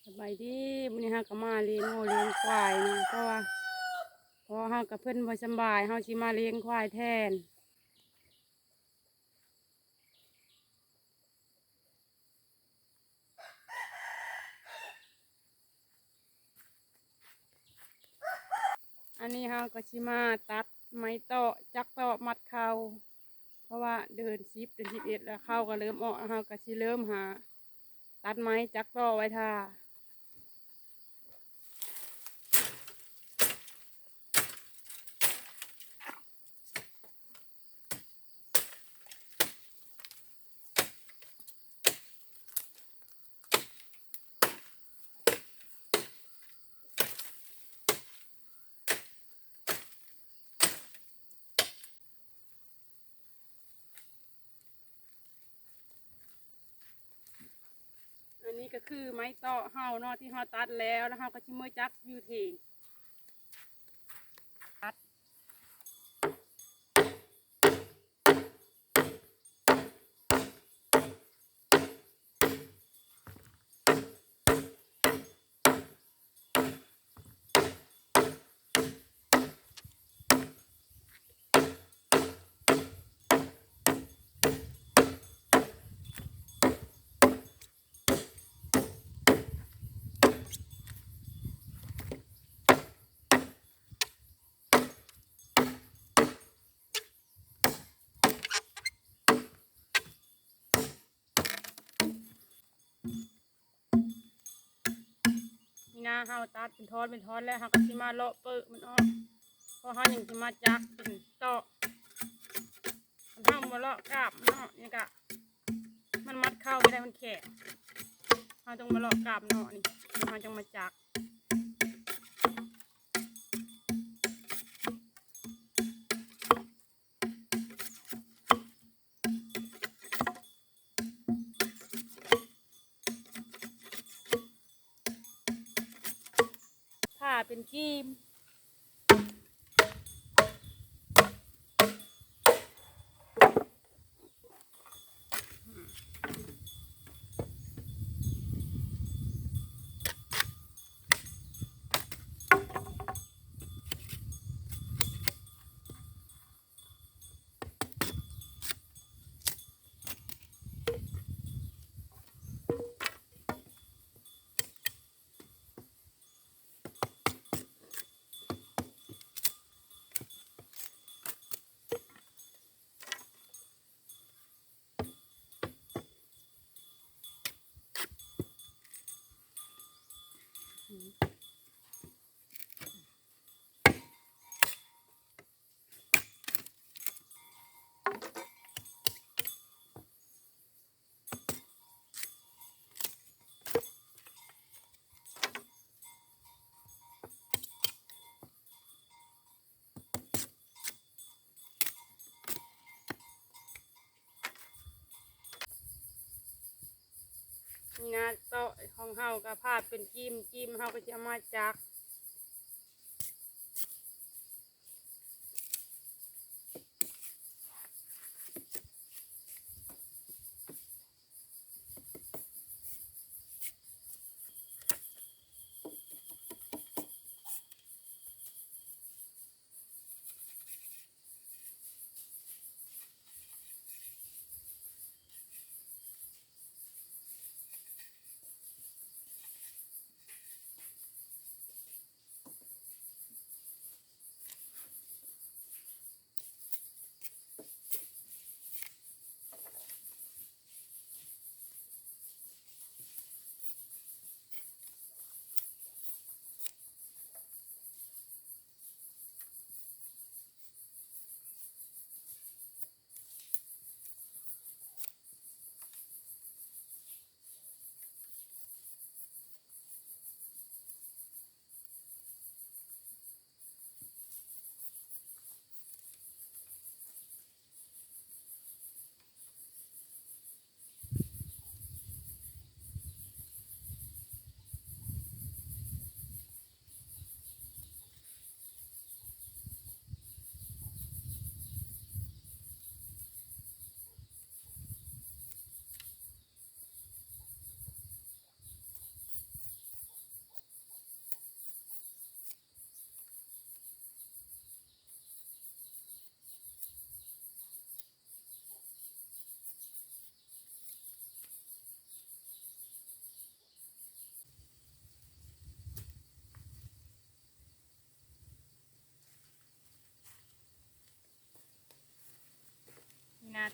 ສະບາຍດີ ມື້ນີ້ເຮົາກໍມາລ້ຽງງົວລ້ຽງຄວາຍເນາະ ເພາະວ່າພໍ່ເຮົາກັບເພິ່ນບໍ່ສຳບາຍ ເຮົາຊິມາລ້ຽງຄວາຍແທນ. ອັນນີ້ເຮົາກໍຊິມາຕັດໄມ້ເຕາະ ຈັກເຕາະມັດເຂົ້າ ເພາະວ່າເດືອນສິບ ເດືອນສິບເອັດ ແລ້ວເຂົ້າກໍເລີ່ມອອກ ເຮົາກໍຊິເລີ່ມຫາຕັດໄມ້ຈັກເຕາະໄວ້ຖ້າ. ອັນນີ້ກໍຄືໄມ້ເຕາະເຮົາເນາະ ທີ່ເຮົາຕັດແລ້ວ ແລ້ວເຮົາກໍຊິເມືອຈັກຢູ່ເຖງ. ນີ້ນະ ເຮົາຕັດເປັນທ່ອນເປັນທ່ອນແລ້ວ ເຮົາກໍຊິມາເລາະເປິກມັນອອກ ເພາະເຮົາຍັງຊິມາຈັກເປັນເຕາະ. ຄັນເຮົາບໍ່ເລາະກາບເນາະ ນີ້ກະມັນມັດເຂົ້າບໍ່ໄດ້ ມັນແຂງ ເຮົາຕ້ອງມາເລາະກາບເນາະ ນີ້ເຮົາຈັ່ງມາຈັກ. ຜ່າເປັນກີ້ມ. ນີ້ນະ ເຕາະຂອງເຮົາກໍຜ່າເປັນກີ້ມ ກີ້ມເຮົາກໍຈະເອົາມາຈັກ. ນີ້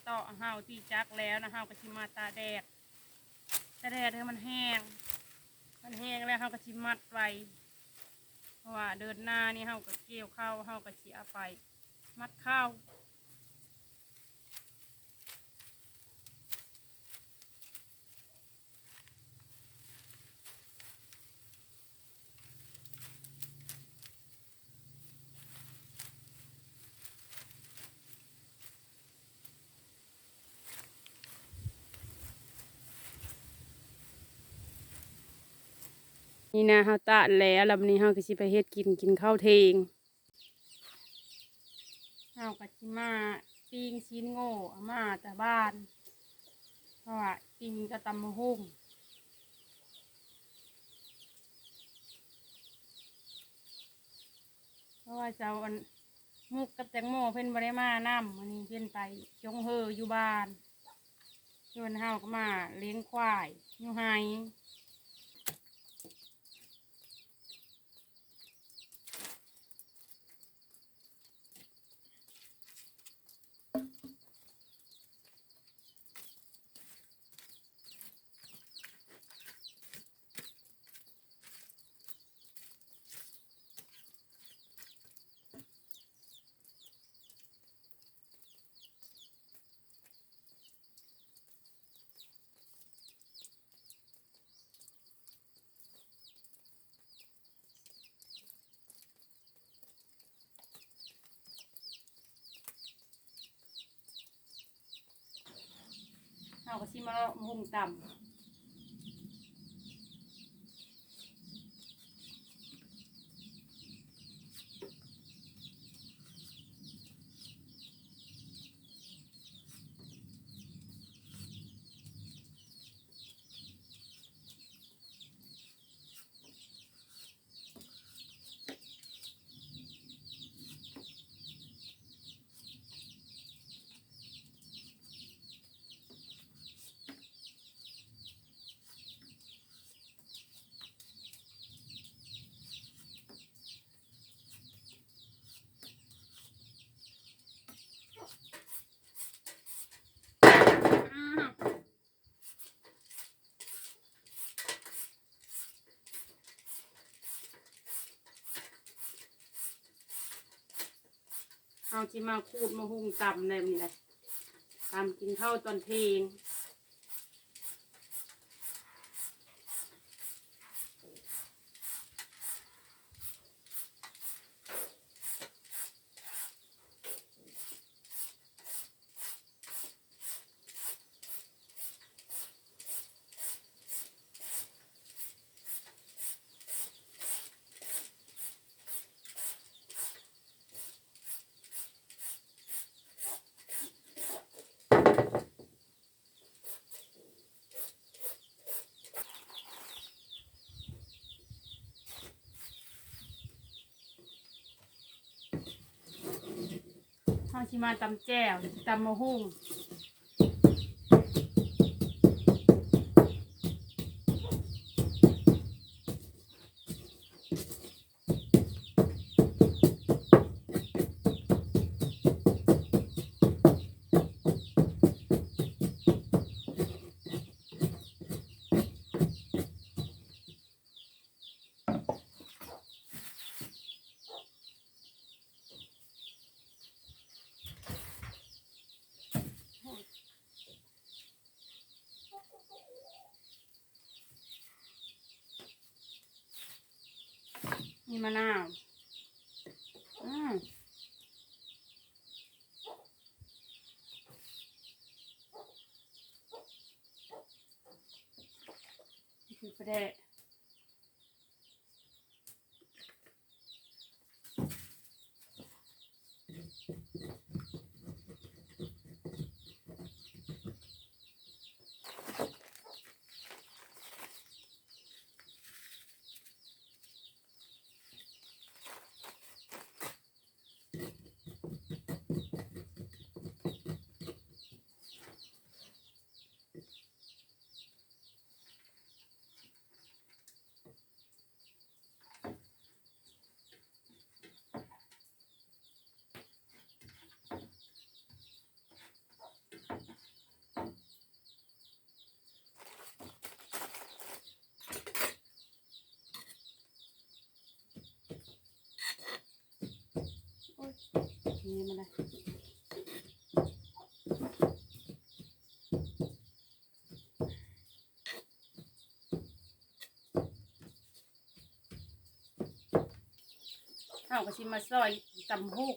ຕອກເຮົາຕີຈັກແລ້ວນະ ເຮົາກໍຊິມາຕາກແດດ ຕາກແດດໃຫ້ມັນແຫ້ງ ມັນແຫ້ງແລ້ວເຮົາກໍຊິມັດໄວ້ ເພາະວ່າເດືອນໜ້ານີ້ເຮົາກໍກ່ຽວເຂົ້າ ເຮົາກໍຊິເອົາໄປມັດເຂົ້າ. ນີ້ນະ ເຮົາຕາກແລ້ວ ແລ້ວບັດນີ້ເຮົາກໍຊິໄປເຮັດກິນ ກິນເຂົ້າທ່ຽງ. ເຮົາກໍຊິມາປີ້ງຊີ້ນໂງ່ ເອົາມາແຕ່ບ້ານ ເພາະວ່າປີ້ງກັບຕຳບັກຫຸ່ງ ເພາະວ່າເຈົ້າ ອັນ ມຸກກັບແຕງໂມເພິ່ນບໍ່ໄດ້ມານຳ ມື້ນີ້ເພິ່ນໄປຈົ່ງເຮີຢູ່ບ້ານ ສ່ວນເຮົາກໍມາລ້ຽງຄວາຍຢູ່ໄຮ່. ເຮົາກໍຊິມາເລາະມາຫຸ່ງຕຳ. ເຮົາຊິມາຂູດມາຫຸ່ງຕຳແນວນີ້ແຫຼະ ຕຳກິນເຂົ້າຕອນທ່ຽງ. ເຮົາຊິມາຕຳແຈ່ວ ຕຳບັກຫຸ່ງ. ມີມະນາວ ອືມ ນີ້ຄືປາແດກ. ເ ນີ້ມາເລີຍ. ເຮົາກໍຊິມາຊອຍຕຳຫຸ່ງ.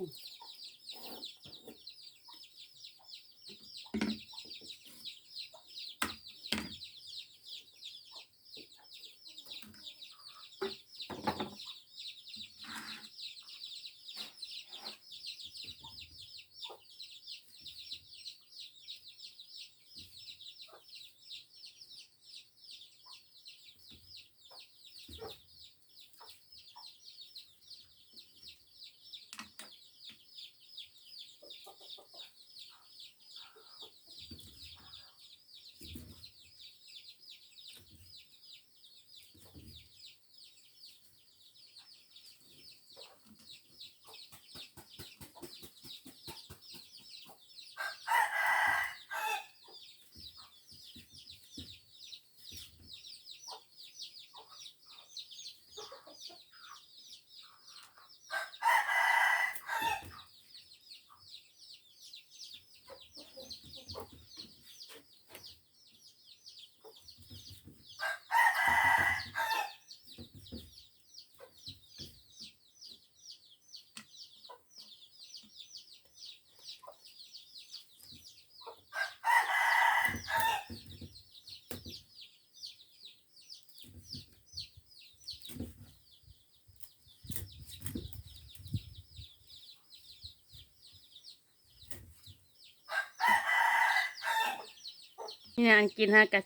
ມີຫຍັງກິນ ຫາກະ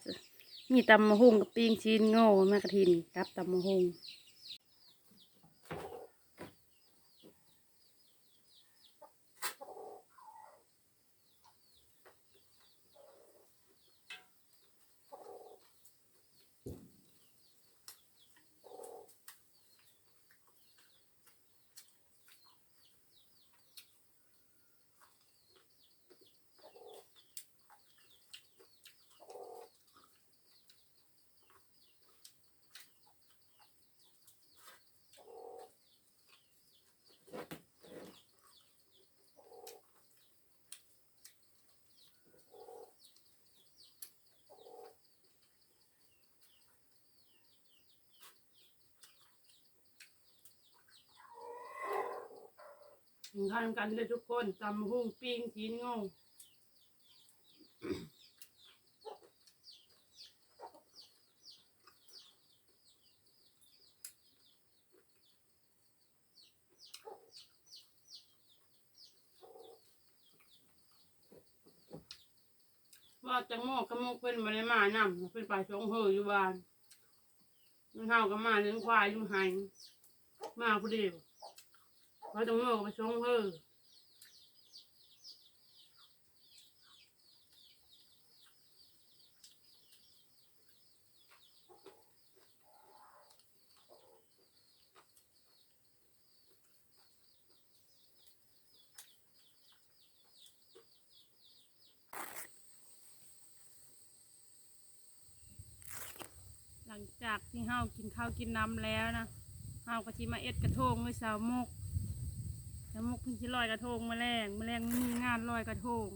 ມີຕຳບັກຫຸ່ງກັບປີ້ງຊີ້ນໂງ່ ມາກະທິນກັບຕຳບັກຫຸ່ງ. ກິນຂ້າວນຳກັນເດີທຸກຄົນ ຕຳບັກຫຸ່ງ ປີ້ງຊີ້ນໂງ່. ວ່າແຕງໂມກັບມຸກເພິ່ນບໍ່ໄດ້ມານຳ ເພິ່ນໄປຊົງເຮີຢູ່ບ້ານ. ເຮົາກໍມາລ້ຽງຄວາຍຢູ່ໄຮ່ ມາຜູ້ດຽວ ວ່າແຕງໂມກໍໄປຊົງເຮີ. ຫຼັງຈາກທີ່ເຮົາກິນເຂົ້າກິນນ້ຳແລ້ວນະ ເຮົາກໍຊິມາເຮັດກະທົງໃຫ້ສາວມຸກ. ສາວມຸກເພິ່ນຊິລອຍກະທົງມື້ແລງ ມື້ແລງມີງານລອຍກະທົງ. ເ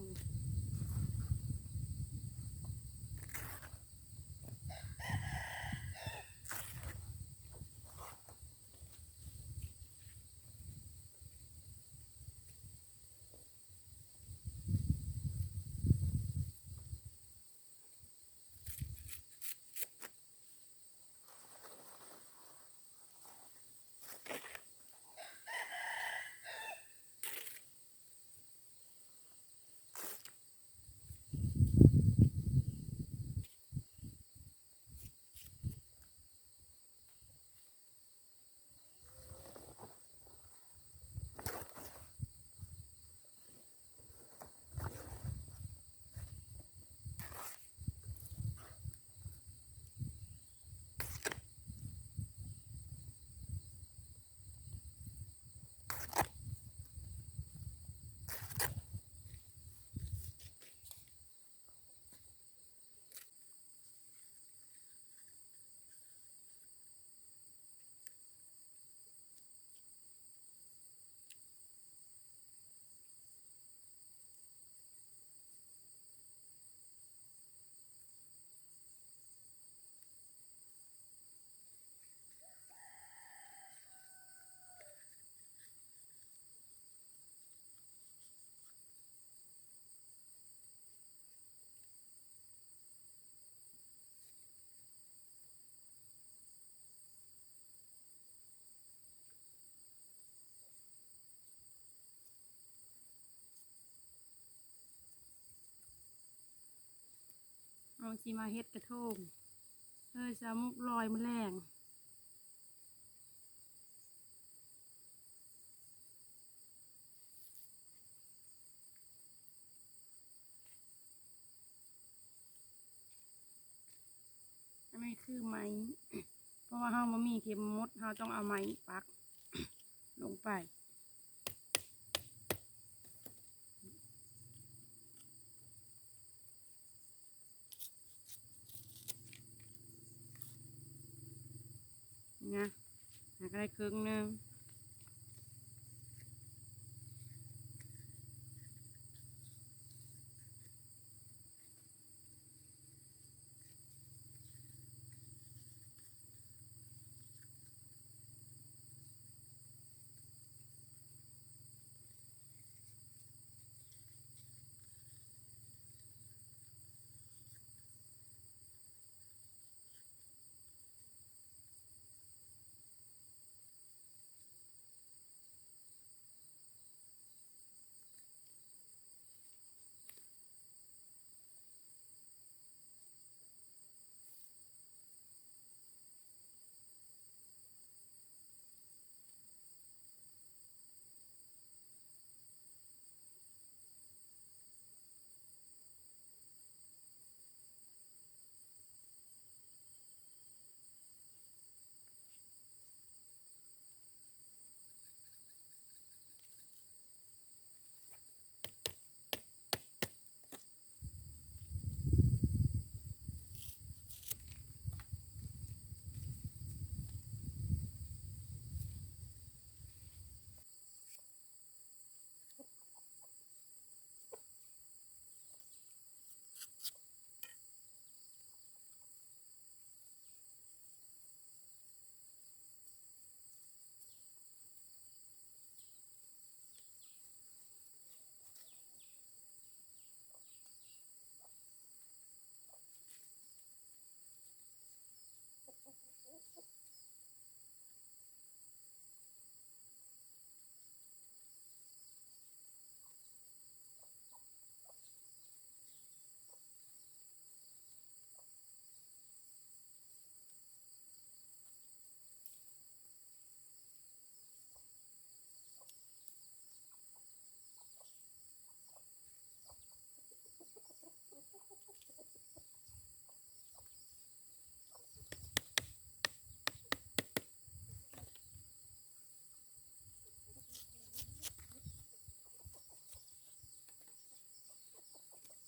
ເຮົາຊິມາເຮັດກະທົງ ເອີ ສາວມຸກລອຍມື້ແລງ. ອັນນີ້ຄືໄມ້ ເພາະວ່າເຮົາບໍ່ມີເຂັມໝົດ ເຮົາຕ້ອງເອົາໄມ້ປັກລົງໄປ. ນະ ຫາກະໄດ້ເຄິ່ງໜຶ່ງ.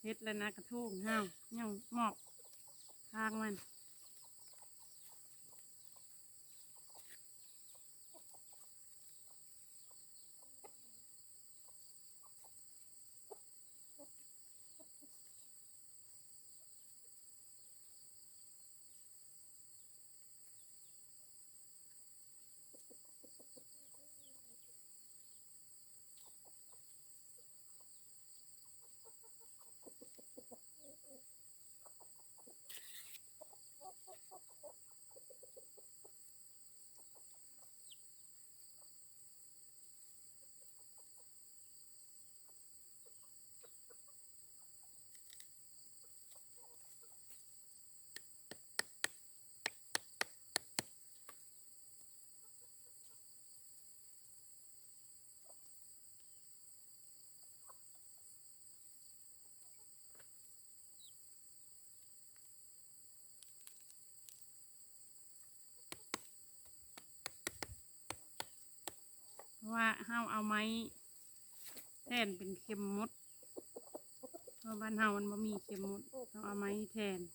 ເຮັດແລ້ວນະ ກະທົງເຮົາ ຍັງມອກທາງມັນ. ເພາະວ່າເຮົາເອົາໄມ້ແທນເປັນເຂັມໝົດ ເພາະບ້ານເຮົາມັນບໍ່ມີເຂັມໝົດ ຕ້ອງເອົາໄມ້ແທນ. ເ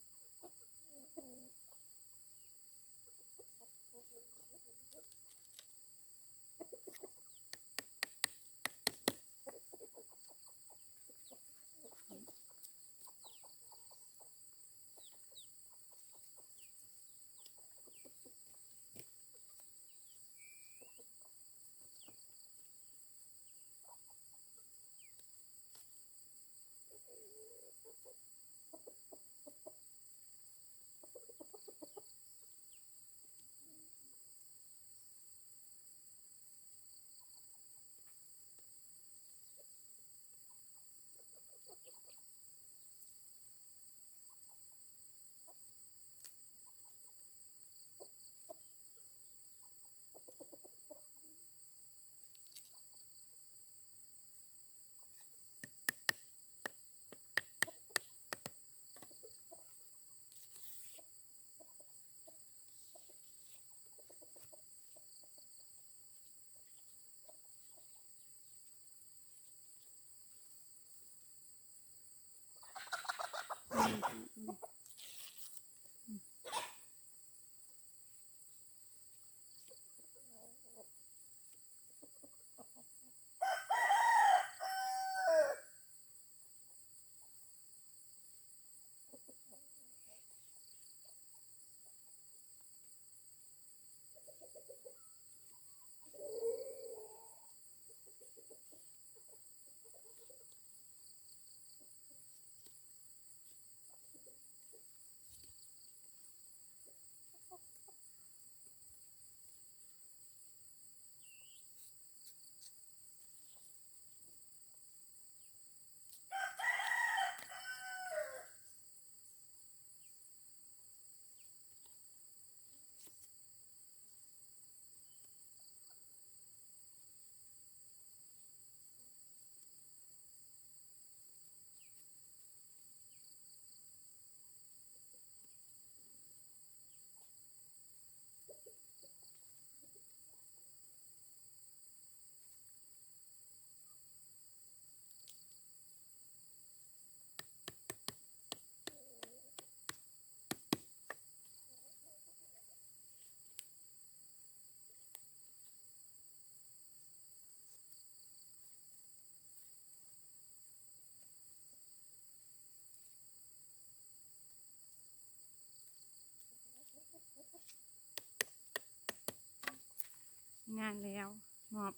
ງານແລ້ວ ມອບ.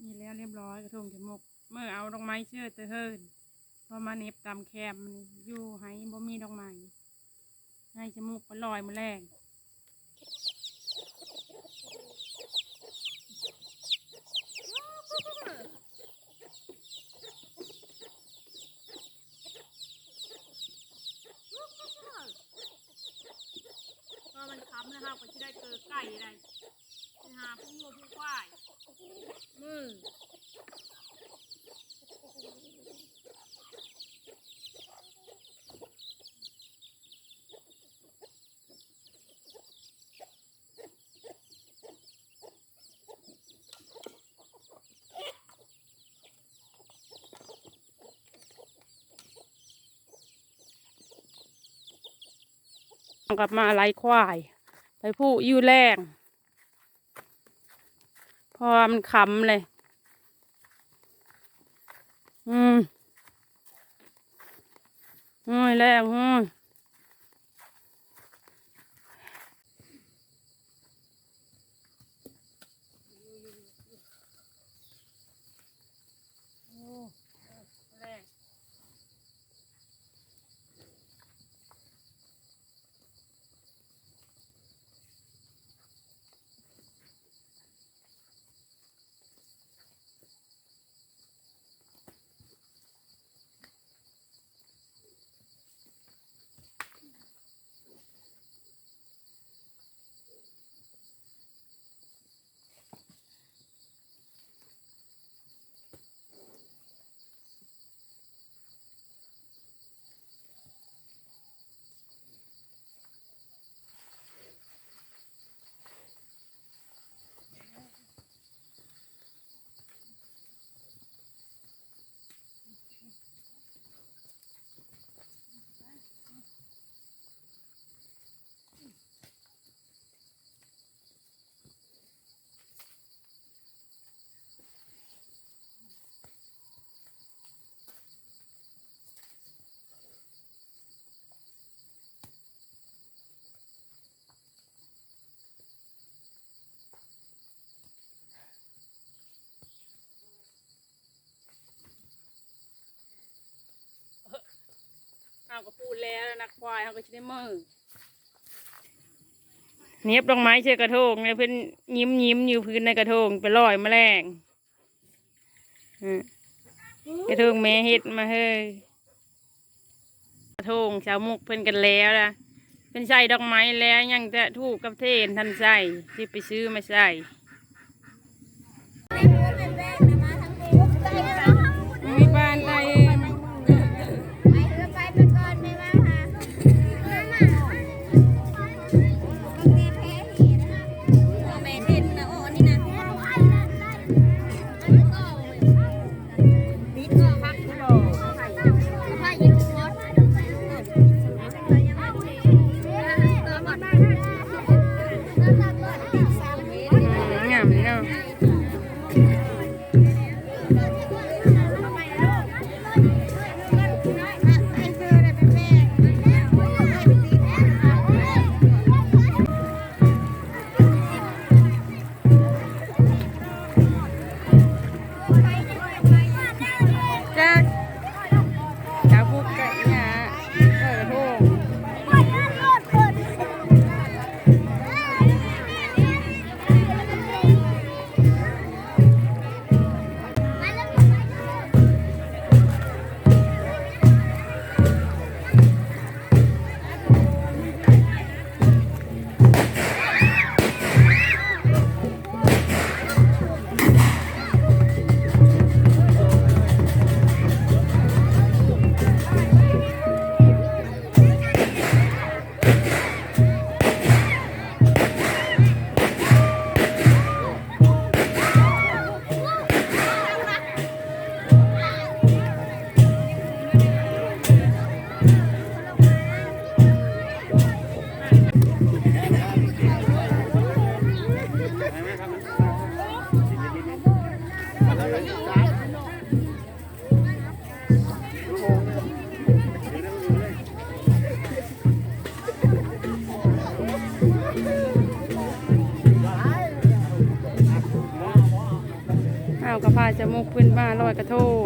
ນີ້ແລ້ວຮຽບຮ້ອຍ ກະທົງຈະໝົກ. ເມືອເອົາດອກໄມ້ເຊີດແຕ່ເຮີນ ພໍມາເໜັບຕາມແຄມ ຢູ່ໄຮ່ບໍ່ມີດອກໄມ້. ໃຫ້ຈະໝົກໄປລອຍມື້ແລງ. ພໍມັນຄ່ຳແລ້ວ ເຮົາກໍຊິໄດ້ເກີໄກ່ໄດ໋ ໄປຫາຜູ້ງົວຜູ້ຄວາຍ. ມື້ ເອົາກັບມາໄລ່ຄວາຍ ໄປຜູກຢູ່ແລງ ເພາະວ່າມັນຄ່ຳເລີຍ. ອືມ ໂອ້ຍ ແລງ ໂອ້ຍ. ເຮົາກໍປູແລ້ວນະ ຄວາຍເຮົາກໍຊິໄດ້ເມືອ ເໜັບດອກໄມ້ໃສ່ກະໂທງ ແລ້ວເພິ່ນຍິ້ມໆຢູ່ພື້ນໃນກະໂທງ ໄປລອຍມະແລງ. ອື ກະໂທງແມ່ເຮັດມາເຮີ ກະໂທງຊາວມຸກເພິ່ນກັນແລ້ວລະ ເພິ່ນໃສ່ດອກໄມ້ແລ້ວ ຍັງແຕ່ທູບກັບທຽນທັນໃສ່ ຊິໄປຊື້ມາໃສ່. ມີບ້ານໃດ ຕິດບໍ່ ຄັກບໍ່ ໄປຢູ່ບໍ່? ຈະມຸກພື້ນບ້ານລອຍກະທົງ.